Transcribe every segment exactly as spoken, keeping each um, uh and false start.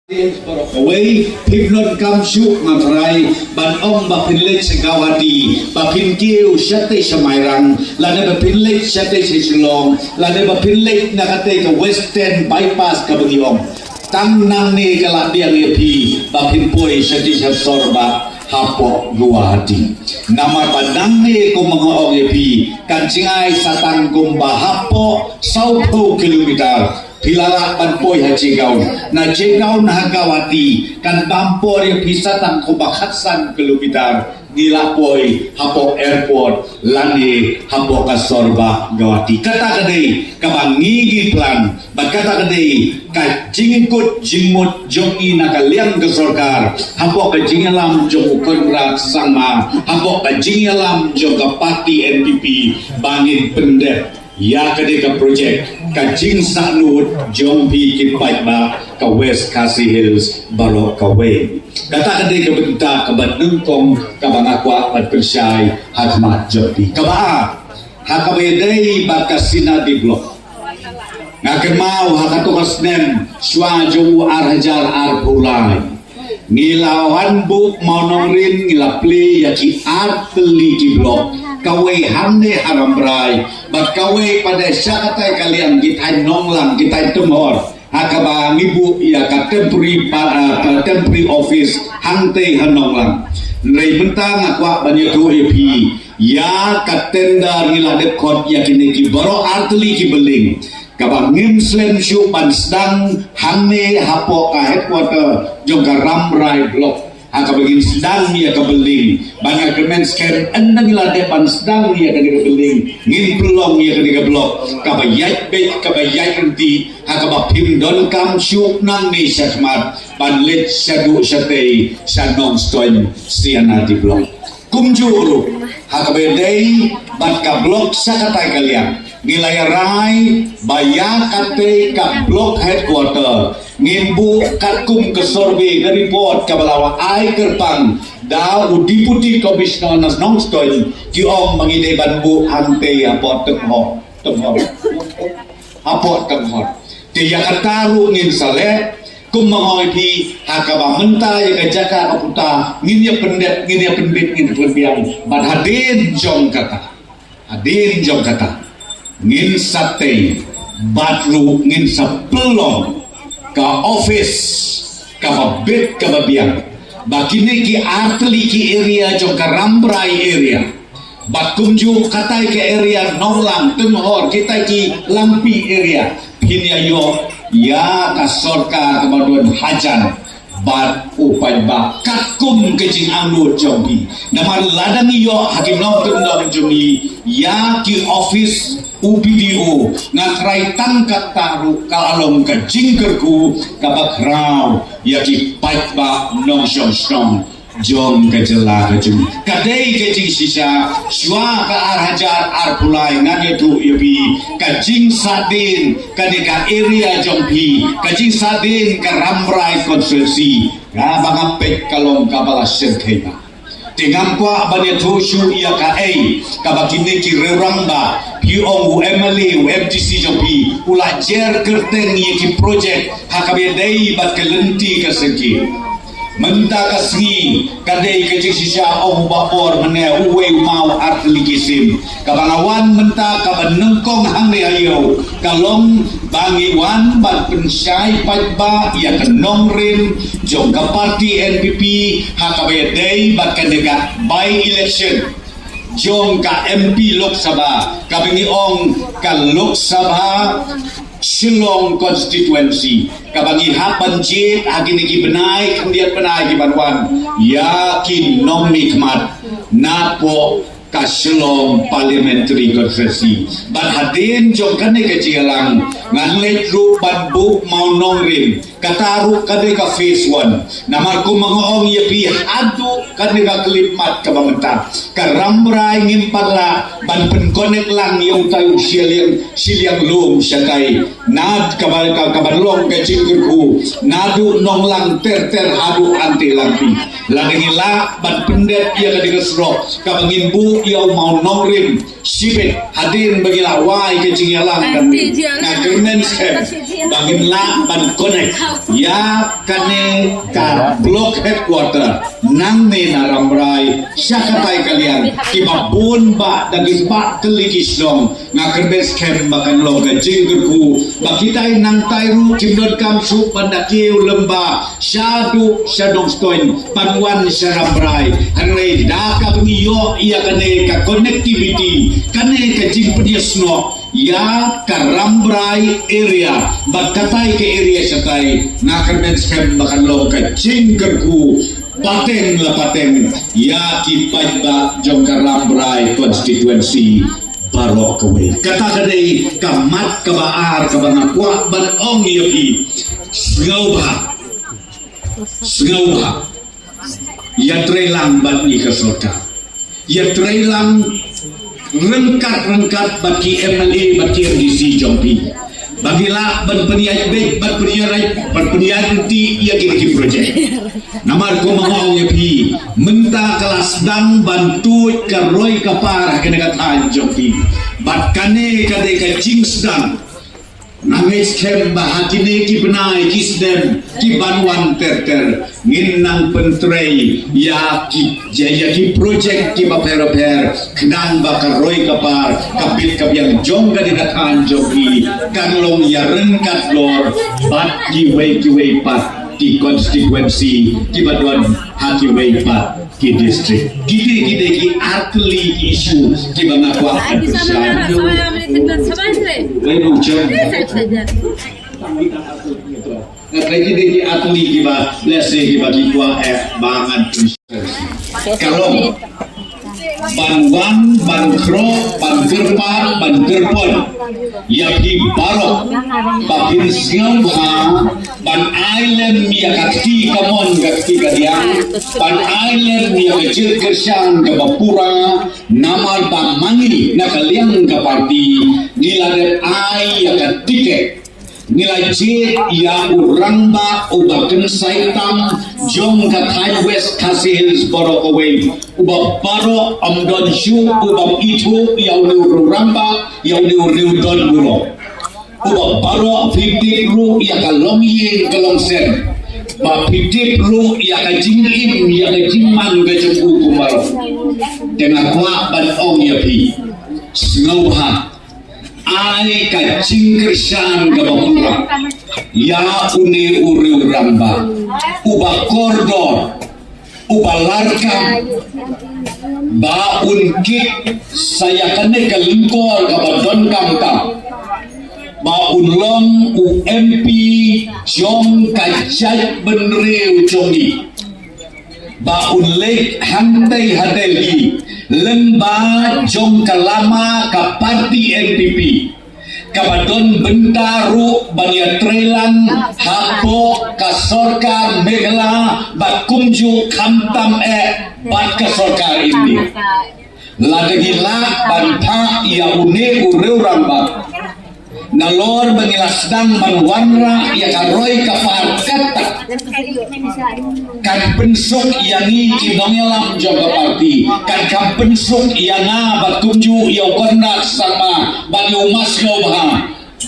Kawei, phin donkam shuh, nga trai ban ong ba phin leit sha Guwahati, ba phin kiew shatei sha Mairang, lane ba phin leit shatei sha Shillong, lane ba phin leit na katei ka Western Bypass kaba ngi ong. Tang nangne ka la biang ïa phi ba phin poi shatei sha Sorbah hapoh Guwahati. Namar ba nangne, kumba nga ong ïa phi, kan jngai sa tang kumba hapoh sawphew kilometer. Phi la lah ban poi ha Jaigaon. Na Jaigaon ha Guwahati kan bam por ïa phi sa tang kumba khatsan kilometer. Ngi la poi hapoh airport lane hapoh ka Sorbah Guwahati. Kata ka dei kaba ngi ngi plan, bad kata ka dei ka jingkut jingmut jong ngi na ka liang ka sorkar, hapoh ka jingïalam jong u Conrad Sangma, hapoh ka jingïalam jong ka party N P P, ba ngin pyndep ïa kane ka projek, ka jingsahnud jong phi ki paidbah ka West Khasi Hills baroh kawei. Kata ka dei ka bynta kaba nyngkong kaba nga kwah ban pynshai ha khmat jong phi. Kaba ar, ha kaba ïadei bad ka Synod Block. Nga kynmaw ha kato ka snem shuwa jong u ar hajar arphew lai, ngi la wan buh Mawlyngnongrim, ngi la plie ïa ki artylli ki block, kawei hangne ha Rambrai, bad kawei pat sha katei ka liang, ki thaiñ Nonglang, ki thaiñ Tynghor, ha kaba ngi buh ïa ka temporary pa-, ah, temporary office hangtei ha Nonglang. Hynrei mynta nga kwah ban ïathuh ïa phi, ïa ka tender ngi la dep khot ïa kine ki baroh artylli ki building. Kaba ngim slem shuh ban sdang hangne hapoh ka headquarter jong ka Rambrai Block. Ha kaba ngin sdang ïa ka building. Ban nga kyrmen skhem, ynda ngi la dep ban sdang ïa kane ka building, ngin pynlong ïa kane ka block kaba ïaid beit, kaba ïaid ryntih, ha kaba phim donkam shuh nangne sha khmat ban leit shaduh shatei sha Nongstoiñ C&RD Block. Kumjuh ruh, ha kaba ïadei bad ka block sha katei ka liang, ngi la ïarai ba ïa katei ka block headquarter ngin buh katkum ka survey, ka report kaba la wad ai kyrpang da u Deputy Commissioner na Nongstoiñ, ki ong ba ngi dei ban buh hangtei hapoh Tynghor, Tynghor. Hapoh Tynghor. Te ïa kata ruh ngin sa leh, kumba nga ong ïa phi, ha kaba mynta ïa ka jaka ka puta ngin ïa pyndep, ngin ïa pynbit, ngin ïa pynbiang. Bad hadien jong kata, hadien jong kata, ngin sa tei bad ruh ngin sa pynlong ka office kaba bit kaba biang. Ba kine ki artylli ki area jong ka Rambrai area, bad kumjuh katei ka area Nonglang, Tynghor, kitei ki Langpih area, phin ïa ïoh ïa ka sorkar kaba don hajan bad u paidbah katkum ka jingangnud jong phi. Namar lada ngi ïoh ha ki nongkyndong jong ngi ïa ki office U P D O, nga trai tang kata ruh ka long ka jingkyrkhu kaba khraw ïa ki paidbah nongshong shnong jong ka jylla ka jong ngi. Ka dei ka jingshisha, shuwa ka ar hajar arphew lai, ngan ïathuh ïa phi, ka jingsahdien kane ka area jong phi, ka jingsahdien ka Rambrai constituency, kaba nga peit ka long kaba la shyrkhei bha. Te ngam kwah ban ïathuh shuh ïa kaei kaba kine ki rangbah, phi ong u M L A, u M D C jong phi u la jer kyrteng ïa ki project ha kaba ïadei bad ka lynti ka syngkien. Mynta ka sngi ka dei ka jingshisha, ong u Bah Bor mynne, uwei u maw artylli ki sim. Kaba nga wan mynta kaba nyngkong hangne ha ïew ka long ba ngi wan ban pynshai paidbah ïa ka nongrim jong ka party N P P ha kaba ïadei bad kane ka by election jong ka M P Lok Sabha, kaba ngi ong ka Lok Sabha Shillong constituency, kaba ngi hap ban jied ha kine ki bnai khyndiat bnai ki ban wan, ïa ki nongmihkhmat napoh ka Shillong parliamentary constituency. Bad hadien jong kane ka jingïalang ngan leit ruh ban buh Mawlyngnongrim. Kata ruh ka dei ka phase one. Namar kumba nga ong ïa phi haduh kane ka khyllipmat kaba mynta, ka Rambrai ngim pat lah ban pyn-connect lang ïa utai u shiliang, shiliang lum shatai. Nad kaba, ka, kaba long ka jingkyrkhu naduh Nonglang ter ter haduh hangtei Langpih. Lada ngi lah ban pyndep ïa kane ka surok kaba ngin buh ïa u Mawlyngnongrim shibit hadien ba ngi la wai ka jingïalang kan, nga kyrmen skhem ba ngin lah ban connect ïa kane ka block headquarter nangne na Rambrai sha katai ka liang, kiba bun ba da ki spah tylli ki shnong. Nga kyrmen skhem ba kan long ka jingkyrkhu ba kitai nangtai ruh kim donkam shuh ban da kiew lyngba shaduh sha Nongstoiñ ban wan sha Rambrai. Hynrei da kaba ngi ïoh ïa kane ka connectivity, kane ka jingpynïasnoh ïa ka Rambrai area bad katai ka area shatai, nga kyrmen skhem ba kan long ka jingkyrkhu pateng la pateng ïa ki paidbah jong ka Rambrai constituency baroh kawei. Kata ka dei ka mat kaba ar kaba nga kwah ban ong ïa phi. Sngewbha, sngewbha, ïatreilang bad ngi ka sorkar, ïatreilang ryngkat ryngkat bad ki M L A bad ki M D C jong phi ba ngi lah ban pynïaid beit, ban pynïaid, ban pynïaid lynti ïa kine ki projek. Namar kumba nga ong ïa phi, mynta ka la sdang ban tuid ka roi ka par ha kane ka thaiñ jong phi. Bad kane ka dei ka jingsdang. Nga ngeit skhem ba ha kine ki bnai ki snem ki ban wan ter ter ngin nang pyntrei ïa ki, ïa ki projek kiba pher bapher khnang ba ka roi ka par, ka bit ka biang jong kane ka thaiñ jong phi kan long ïaryngkat lor bad kiwei kiwei pat ki constituency kiba don ha kiwei pat ki district. Kine, kine ki artylli ki issue kiba nga kwah ban pynshai. Wei nong chem. Nga trai kine ki artylli kiba lehse kiba ki kwah eh ba ngan pynshai. Ka long ban wan, ban khrok, ban kyrpad, ban kyrpad ïa phi baroh ba phin sngewbha ban ai lem ïa ka kti kamon ka kti kadiang, ban ai lem ïa ka jingkyrshan kaba pura. Namar ba ma ngi na ka liang ka parti ngi la dep ai ïa ka tiket, ngi la jied ïa u rangbah uba kynsai tam jong ka thaiñ West Khasi Hills baroh kawei, uba baroh ym don shuh u bym ithuh ïa une u rangbah, ïa une u rangbah don burom. Uba baroh phi tip ruh ïa ka longïing ka longsem, ba phi tip ruh ïa ka jingim ïa ka jingman ka jong u kumba. Te nga kwah ban ong ïa phi, sngewbha ai ka jingkyrshan kaba pura ïa une u rangbah uba kordor, uba larkam, ba un kit sa ïa kane ka lyngkor kaba donkam tam, ba un long u M P jong ka jaitbynriew jong ngi, ba un leit hangtei ha Delhi lyngba jong ka lama ka parti N P P, kaba don bynta ruh ban ïatreilang hapoh ka sorkar Meghalaya bad kumjuh khamtam eh bad ka sorkar India. Lada ngi lah ban phah ïa une u rangbah nalor ba ngi la sdang ban wanrah ïa ka roi ka par kata, kan pynsuk ïa ngi ki nongïalam jong ka parti, kan, kan pynsuk ïa nga bad kumjuh ïa u Conrad Sangma bad ïa u Mas Lobha,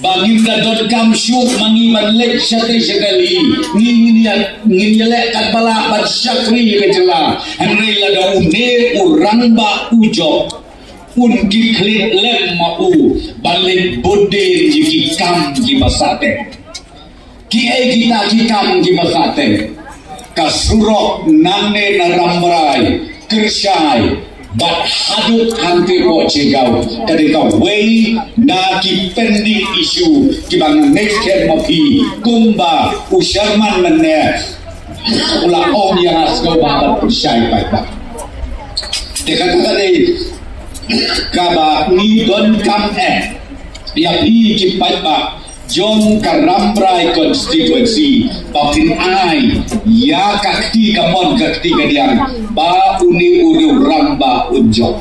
ba ngim da donkam shuh ma ngi ban leit shatei shatei. Ngi ngin ïa, ngin ïaleh katba lah ban shakri ïa ka jylla. Hynrei lada une u rangbah u jop, un kit khlieh lem ma u ban leit bud dien ïa ki kam kiba sah teng. Kiei kita ki kam kiba sah teng? Ka surok nangne na Rambrai, Kyrshai bad haduh hangtei hapoh Jaigaon ka dei kawei na ki pending issue kiba nga ngeit skhem ma phi kumba u Sherman mynne u la ong ïa nga sngewbha ban pynshai paidbah. Te kata ka dei kaba ngi donkam eh ïa phi ki paidbah jong ka Rambrai constituency ba phin ai ïa ka kti kamon ka kti kadiang ba une u rangbah un jop.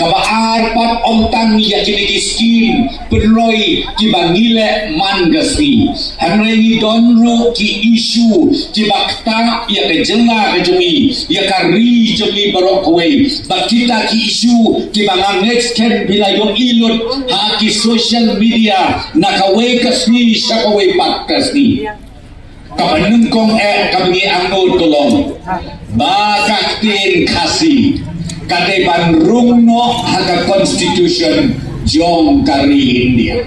Kaba ar pat, ym tang ïa kine ki skim pynroi kiba ngi leh man ka sngi, hynrei ngi don ruh ki issue kiba ktah ïa ka jylla ka jong ngi, ïa ka ri jong ngi baroh kawei. Ba kita ki issue kiba nga ngeit skhem phi la ïohi lut ha ki social media na kawei ka sngi sha kawei pat ka sngi. Kaba nyngkong eh kaba ngi angnud ka long ba ka ktien Khasi ka dei ban rung noh ha ka constitution jong ka ri India.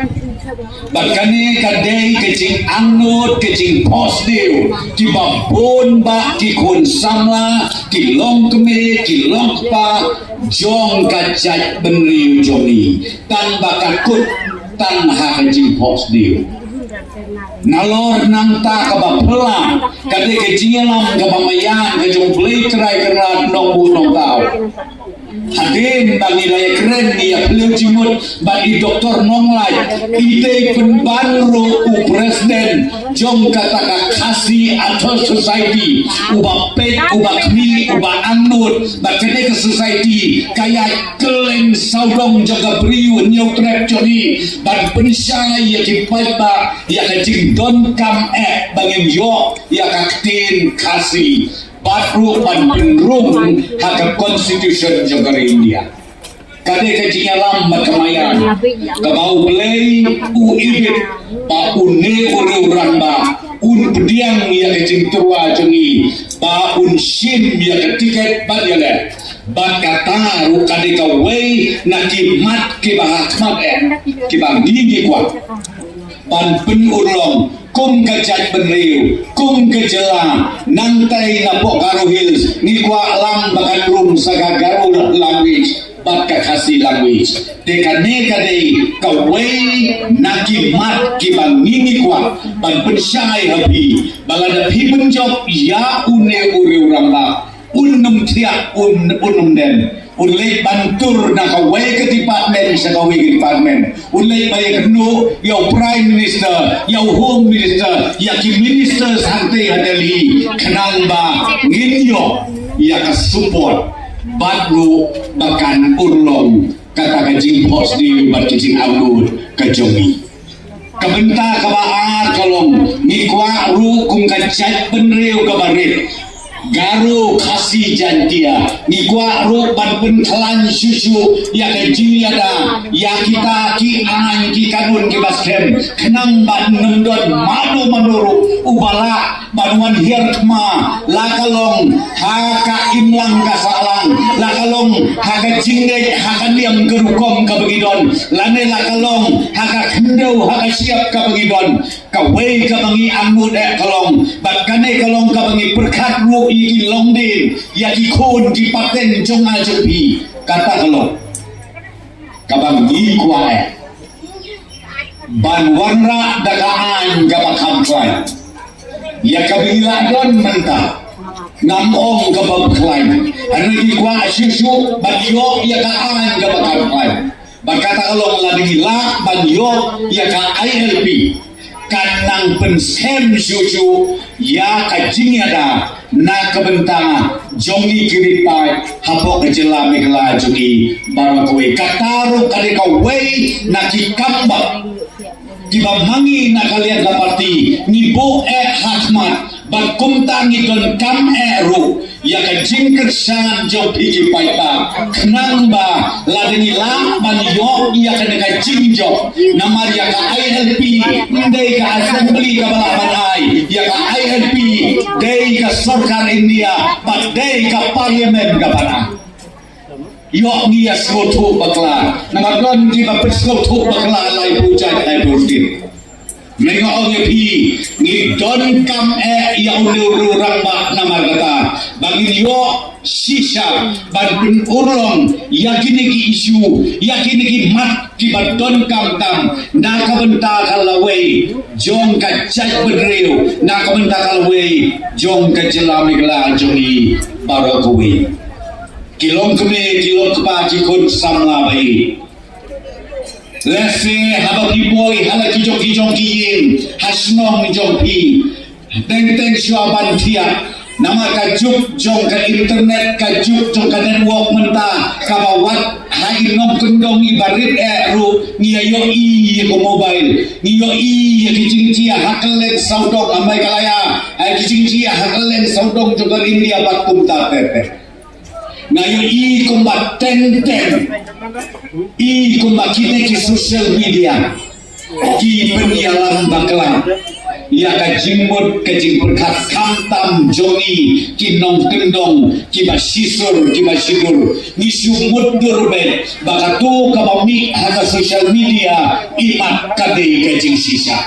Bad kane ka dei ka jingangnud, ka jingphohsniew kiba bun bah ki khun samla, ki longkmie, ki longkpa jong ka jaitbynriew jong ngi, tang ba ka kut tang ha ka jingphohsniew. Nalor nangta kaba phylla ka dei ka jingïalam kaba maïan ka jong U Blei Trai Kynrad Nongbuh Nongthaw. Hadien ba ngi la ïakren, ngi ïa phylliew jingmut bad i Doktor Nonglait, i dei pynban ruh u president jong kata ka Khasi Authors' Society, uba peit, uba khmih, uba angnud ba kane ka society ka ïaid kylleng sawdong jong ka briew Hynñiewtrep jong ngi ban pynshai ïa ki paidbah ïa ka jingdonkam eh ba ngin ïoh ïa ka ktien Khasi bad ruh ban pynrung ha ka constitution jong ka ri India. Ka dei ka jingïalam bad ka maïan kaba U Blei u ibit ba une u riewrangbah un pdiang ïa ka jingtyrwa jong ngi ba un shim ïa ka tiket bad ïaleh. Bad kata ruh ka dei kawei na ki mat kiba ha khmat eh kiba ngi ngi kwah ban pynurlong kum ka jaitbynriew, kum ka jylla. Nangtai napoh Garo Hills ngi kwah lang ba kan rung sa ka Garo language bad ka Khasi language. Te kane ka dei kawei na ki mat kiba ngi ngi kwah ban pynshai ha phi ba lada phi pynjop ïa une u riewrangbah, un ym thiah, un, un ym dem. Un leit ban tur na kawei ka department sha kawei ka department. Un leit ban ïakynduh ïa u Prime Minister, ïa u Home Minister, ïa ki ministers hangtei ha Delhi, khnang ba ngin ïoh ïa ka support bad ruh ba kan urlong kata ka jingphohsniew bad ka jingangnud ka jong ngi. Ka bynta kaba ar ka long, ngi kwah ruh kum ka jaitbynriew kaba rit, Garo, Khasi, Jaintia, ngi kwah ruh ban pynkhlaiñ shuh shuh ïa ka jingïada ïa kita ki aiñ ki kanun kiba skhem, khnang ban ym don mano mano ruh uba lah ban wan hiar thma, la ka long ha ka imlang ka sahlang, la ka long ha ka jingngeit, ha ka niam ka rukom kaba ngi don, lane la ka long ha ka khyndew, ha ka shyiap kaba ngi don. Kawei kaba ngi angnud eh ka long, bad kane ka long kaba ngi pyrkhat ruh ïa ki longdien, ïa ki khun ki pateng jong nga jong phi. Kata ka long kaba ngi kwah eh ban wanrah da ka aiñ kaba kham khlaiñ. Ïa kaba ngi la don mynta, ngam ong kaba khlaiñ, hynrei ngi kwah shuh shuh ban ïoh ïa ka aiñ kaba kham khlaiñ. Bad kata ka long, lada ngi lah ban ïoh ïa ka I L P, kan nang pynskhem shuh shuh ïa ka jingïada na ka bynta jong ngi ki ri paid hapoh ka jylla Meghalaya jong ngi baroh kawei. Kata ruh ka dei kawei na ki kam ba kiba ma ngi na ka liang ka party ngi buh eh ha khmat, bad kumta ngi donkam eh ruh ïa ka jingkyrshan jong phi ki paidbah, khnang ba lada ngi lah ban ïoh ïa kane ka jingjop, namar ïa ka I L P ym dei ka assembly kaba lah ban ai, ïa ka I L P dei ka sorkar India bad dei ka parliament kaba lah. Ïoh ngi ïa sngewthuh bakla, namar don kiba pynsngewthuh bakla laiphew jait laiphew sien. Hynrei nga ong ïa phi, ngi donkam eh ïa une u rangbah namar kata ba ngin ïoh shisha ban pynurlong ïa kine ki issue, ïa kine ki mat kiba donkam tam na ka bynta ka lawei jong ka jaitbynriew, na ka bynta ka lawei jong ka jylla Meghalaya jong ngi baroh kawei. Ki longkmie, ki longkpa, ki khun samla ba ïeit, lehse haba phi poi ha la ki jong ki jong ki ïing ha shnong jong phi, teng teng shuwa ban thiah, Namar ka juk jong ka internet, ka juk jong ka network mynta, kaba wat ha i nongkyndong iba rit eh ruh ngi ïa ïohi ïa ka mobile, ngi ïohi ïa ki jingjia ha kylleng sawdong ha Meghalaya, ha ki jingjia ha kylleng sawdong jong ka India bad kumta ter ter. Nga ïohi kumba teng teng i kumba kine ki social media ki pynïalam bakla ïa ka jingmut ka jingpyrkhat khamtam jong ngi ki nongkyndong kiba shisur kiba shidur. Ngi shu mutdur beit ba kato kaba mih ha ka social media imat ka dei ka jingshisha.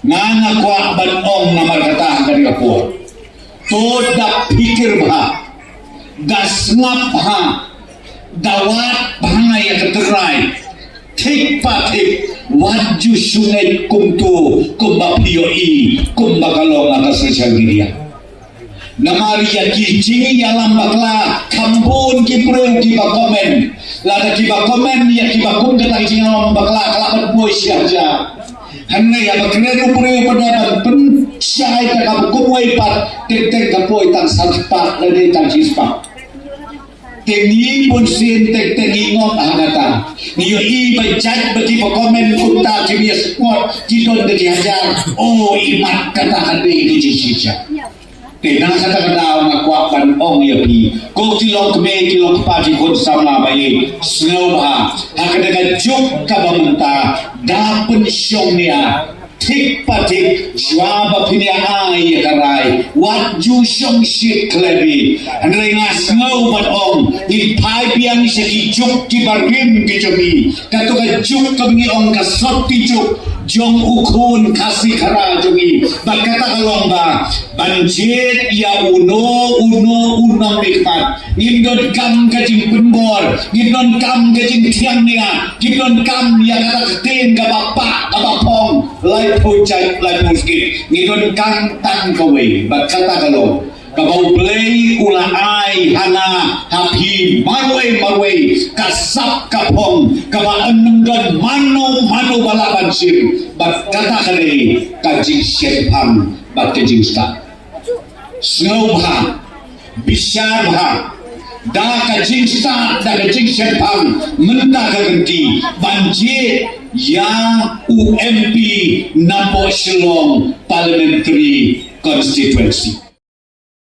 Nga nga kwah ban ong namar kata ha kane ka por, to da pyrkhat bha, da sngap bha, da wad bha ïa ka trai. Thik pa thik, wat ju shu ngeit kumto kumba phi ïohi kumba ka long ha ka social media. Namar ïa ki jingïalam bakla kham bun ki briew kiba comment. Lada kiba comment ïa kiba kum kata ki jingïalam bakla ka la ban poi shi hajar. Hynrei haba kren u briew pat ban pynshai ta kaba kumwei pat, teng teng ka poi tang san spah lane tang shi spah. Te ngi bunsien teng teng ngi ngop ha kata. Ngi ïohi ba jait ba kiba comment kumta ki ba ïa support ki don da ki hajar. Oh, imat kata ka dei ka jingshisha. Te na kata ka daw nga kwah ban ong ïa phi, ko ki long kmie ki long kpa ki khun samla ba ïeit, sngewbha ha kata ka juk kaba mynta da pynshong nia. Thik pa thik, shuwa ba phin ïa ai ïa ka rai, wat ju shong shit khlem bha. Hynrei nga sngew ban ong, ngin phai biang sha ki juk kiba rim ki jong ngi. Kato ka juk kaba ngi ong ka sotti juk jong u khun Khasi Khara jong ngi. Bad kata ka long ba ban jied ïa uno uno u nongmihkhmat. Ngim donkam ka jingpynbor, ngim donkam ka jingthiang nia, ngim donkam ïa kata ka ktien kaba pah kaba phong, laiphew jait laiphew skit. Ngim donkam tang kawei, bad kata ka long kaba U Blei u la ai ha nga ha phi marwei marwei, ka sap ka phong kaba ym don mano mano ba lah ban shim. Bad kata ka dei ka jingshemphang bad ka jingstad. Sngewbha, bishar bha da ka jingstad da ka jingshemphang mynta ka kynti ban jied ïa u M P na poh Shillong Parliamentary Constituency.